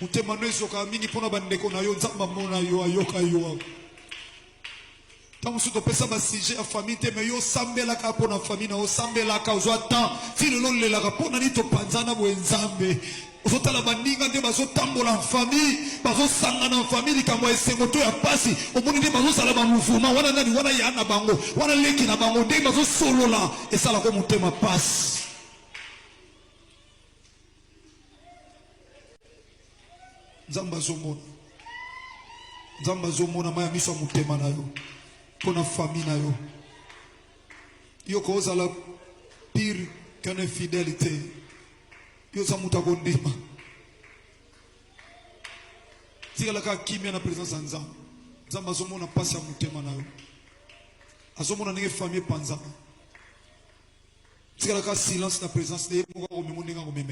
Motema no ezokaka mingi mpo na bandeko na yo. Nzambe amona yo, ayoka yo. Ntango mosusu topesa basujet ya famille te, me yo osambelaka mpo na famille na yo, osambelaka, ozwa temps ti lelo olelaka mpo na nini topanzana boye. Nzambe, ozotala baninga nde bazotambola en famille, bazosangana en famille, likambo ya esengo to ya pasi, omoni nde bazosala bamouvement wana, nani wana ya na bango wana, leki na bango, ndenge bazosolola esalaka motema pasi. Nzambe azomona, Nzambe azomona mai ya miso ya motema na yo mpo na famille na yo. Yo kozala pire qu'un infidèle te, yo oza moto akondima. Tikala kaka kimia na présence ya Nzambe. Nzambe azomona mpasi ya motema na yo, azomona ndenge famille epanzana. Tikala kaka silence na présence na ye moko, akomema ndenge akomema.